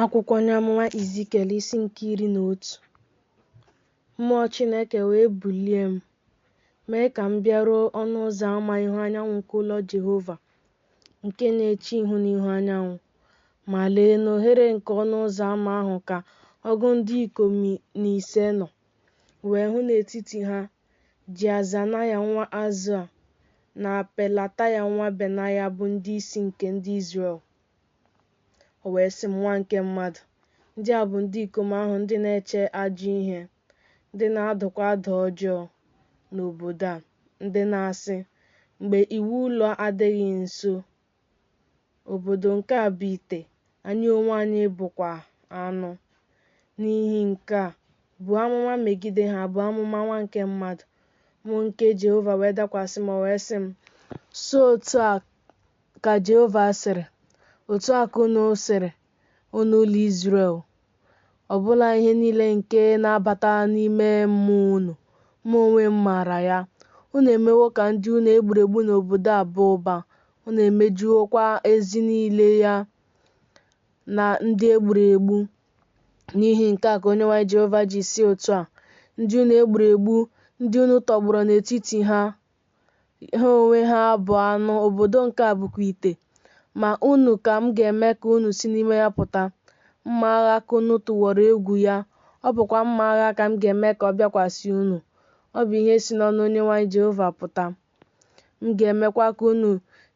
Akwụkwọ onye amụma Izikiel isi nke 11. Mmụọ Chineke wee bulie m, mee ka m bịaruo ọnụ ụzọ ama ihu anyanwụ nke ụlọ Jehova, nke na-eche ihu n'ihu anyanwụ. Ma, lee, n'oghere nke ọnụ ụzọ ama ahụ ka ọgụ ndị ikom na ise nọ, m wee hụ n'etiti ha Jeazanaịa nwa Azoa na Pelataya nwa Benaya, bụ ndị isi nke ndị Izrel. O wee sị m, Nwa nke mmadụ, ndị a bụ ndị ikom ahụ ndị na-eche ajọ ihe, ndị na-adụkwa ọdụ ọjọọ n'obodo a, ndị na-asị, Mgbe iwu ụlọ adịghị nso, obodo nke a bụ ite, anyị onwe anyị bụkwa anụ. N'ihi nke a, buo amụma megide ha, buo amụma, nwa nke mmadụ. Mmụọ nke Jehova wee dakwasị m, o wee sị m, Sị otu a ka Jehova sịrị, Otu a ka unu sịrị, unu ụlọ Izrel, ọ bụla ihe niile nke na-abata n'ime mmụọ unu, mụ onwe m maara ya. Unu emewo ka ndị unu e gburu egbu n'obodo a baa ụba, unu emejuwokwa ezi niile ya na ndị e gburu egbu. N'ihi nke a ka Onyenwe anyị Jehova ji sị otu a, Ndị unu e gburu egbu, ndị unu tọgbọrọ n'etiti ha, ha onwe ha bụ anụ, obodo nke a bụkwa ite. Ma unu ka m ga-eme ka unu si n'ime ya pụta. Mma agha ka unu tụworo egwu ya, ọ bụkwa mma agha ka m ga-eme ka ọ bịakwasị unu. Ọ bụ ihe si n'ọnụ Onyenwe anyị Jehova pụta. M ga-emekwa ka unu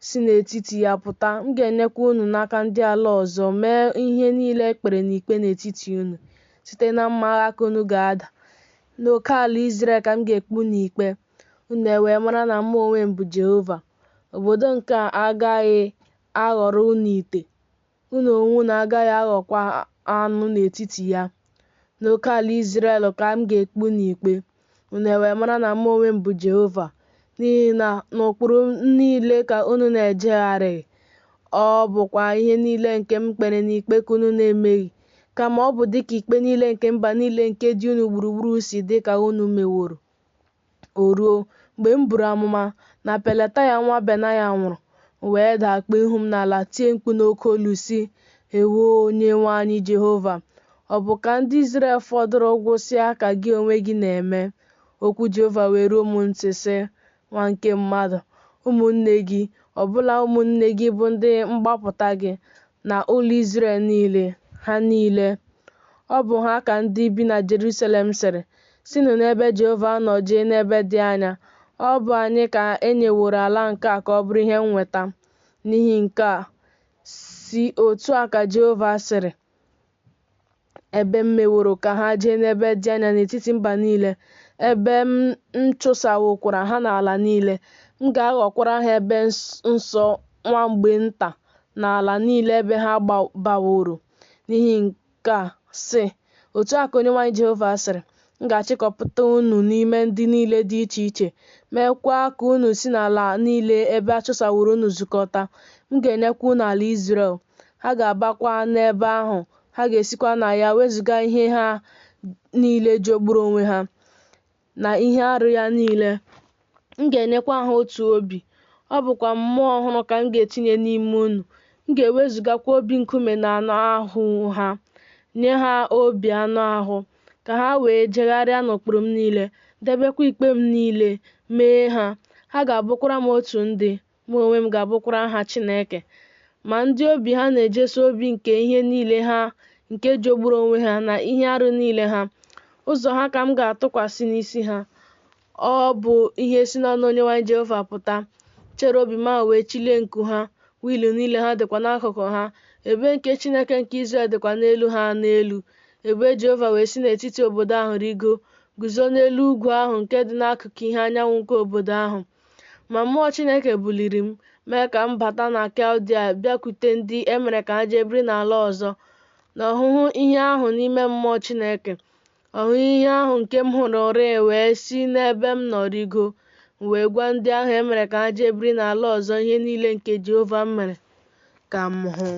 si n'etiti ya pụta, m ga-enyekwa unu n'aka ndị ala ọzọ, mee ihe niile e kpere n'ikpe n'etiti unu. Site na mma agha ka unu ga-ada. N'oke ala Izrel ka m ga-ekpe unu ikpe. Unu ewee mara na mụ onwe m bụ Jehova. Obodo nke a agaghị aghọrọ unu ite, unu onwe unu agaghị aghọkwa anụ n'etiti ya. N'oke ala Izrel ka m ga-ekpe unu ikpe, unu ewee mara na mụ onwe m bụ Jehova, n'ihi na n'ụkpụrụ m niile ka unu na-ejegharịghị, ọ bụkwa ihe niile nke m kpere n'ikpe ka unu na-emeghị, kama ọ bụ dịka ikpe niile nke mba niile nke dị unu gburugburu si dị ka unu meworo. O ruo, mgbe m buru amụma, na Pelataya nwa Benaya nwụrụ, m wee daa kpuo ihu m n'ala tie mkpu n'oke olu, sị, Ewoo, Onyenwe anyị Jehova! Ọ bụ ka ndị Izrel fọdụrụ gwụsịa ka gị onwe gị na-eme? Okwu Jehova wee ruo m ntị, sị, Nwa nke mmadụ, ụmụnne gị, ọbụna ụmụnne gị bụ ndị mgbapụta gị, na ụlọ Izrel niile, ha niile, ọ bụ ha ka ndị bi na Jeruselem sịrị, Sinụ n'ebe Jehova nọ jee n'ebe dị anya. Ọ bụ anyị ka e nyeworo ala nke a ka ọ bụrụ ihe nnweta. N'ihi nke a, sị, Otu a ka Jehova sịrị, Ebe m meworo ka ha jee n'ebe dị anya n'etiti mba niile, ebe m chụsawokwara ha n'ala niile, m ga-aghọkwara ha ebe nsọ nwa mgbe nta n'ala niile ebe ha gbabaworo. N'ihi nke a, sị, Otu a ka Onyenwe anyị Jehova sịrị, M ga-achịkọta unu n'ime ndị niile dị iche iche, meekwa ka unu si n'ala niile ebe a chụsaworo unu zukọta, m ga-enyekwa unu ala Izrel. Ha ga-abakwa n'ebe ahụ, ha ga-esikwa na ya wezụga ihe ha niile jọgburu onwe ha na ihe arụ ya niile. M ga-enyekwa ha otu obi, ọ bụkwa mmụọ ọhụrụ ka m ga-etinye n'ime unu. M ga-ewezụgakwa obi nkume n'anụ ahụ ha, nye ha obi anụ ahụ, ka ha wee jegharịa n'ụkpụrụ m niile, debekwa ikpe m niile, mee ha. Ha ga-abụkwara m otu ndị, mụ onwe m ga-abụkwara ha Chineke. Ma ndị obi ha na-ejeso obi nke ihe niile ha nke jọgburu onwe ha na ihe arụ niile ha, ụzọ ha ka m ga-atụkwasị n'isi ha. Ọ bụ ihe si n'ọnụ Onyenwe anyị Jehova pụta. Cherubim ahụ wee chịlie nku ha, wiil niile ha dịkwa n'akụkụ ha, ebube nke Chineke nke Izrel dịkwa n'elu ha n'elu. Ebube Jehova wee si n'etiti obodo ahụ rịgoo, guzo n'elu ugwu ahụ nke dị n'akụkụ ihe anyanwụ nke obodo ahụ. Ma mmụọ Chineke buliri m, mee ka m bata na Kaldia bịakwute ndị e mere ka ha jee biri n'ala ọzọ. N'ọhụhụ ihe ahụ n'ime mmụọ Chineke, ọhụhụ ihe ahụ nke m hụrụrịị wee si n'ebe m nọ rịgoo, m wee gwa ndị ahụ e mere ka ha jee biri n'ala ọzọ ihe niile nke Jehova mere ka m hụ.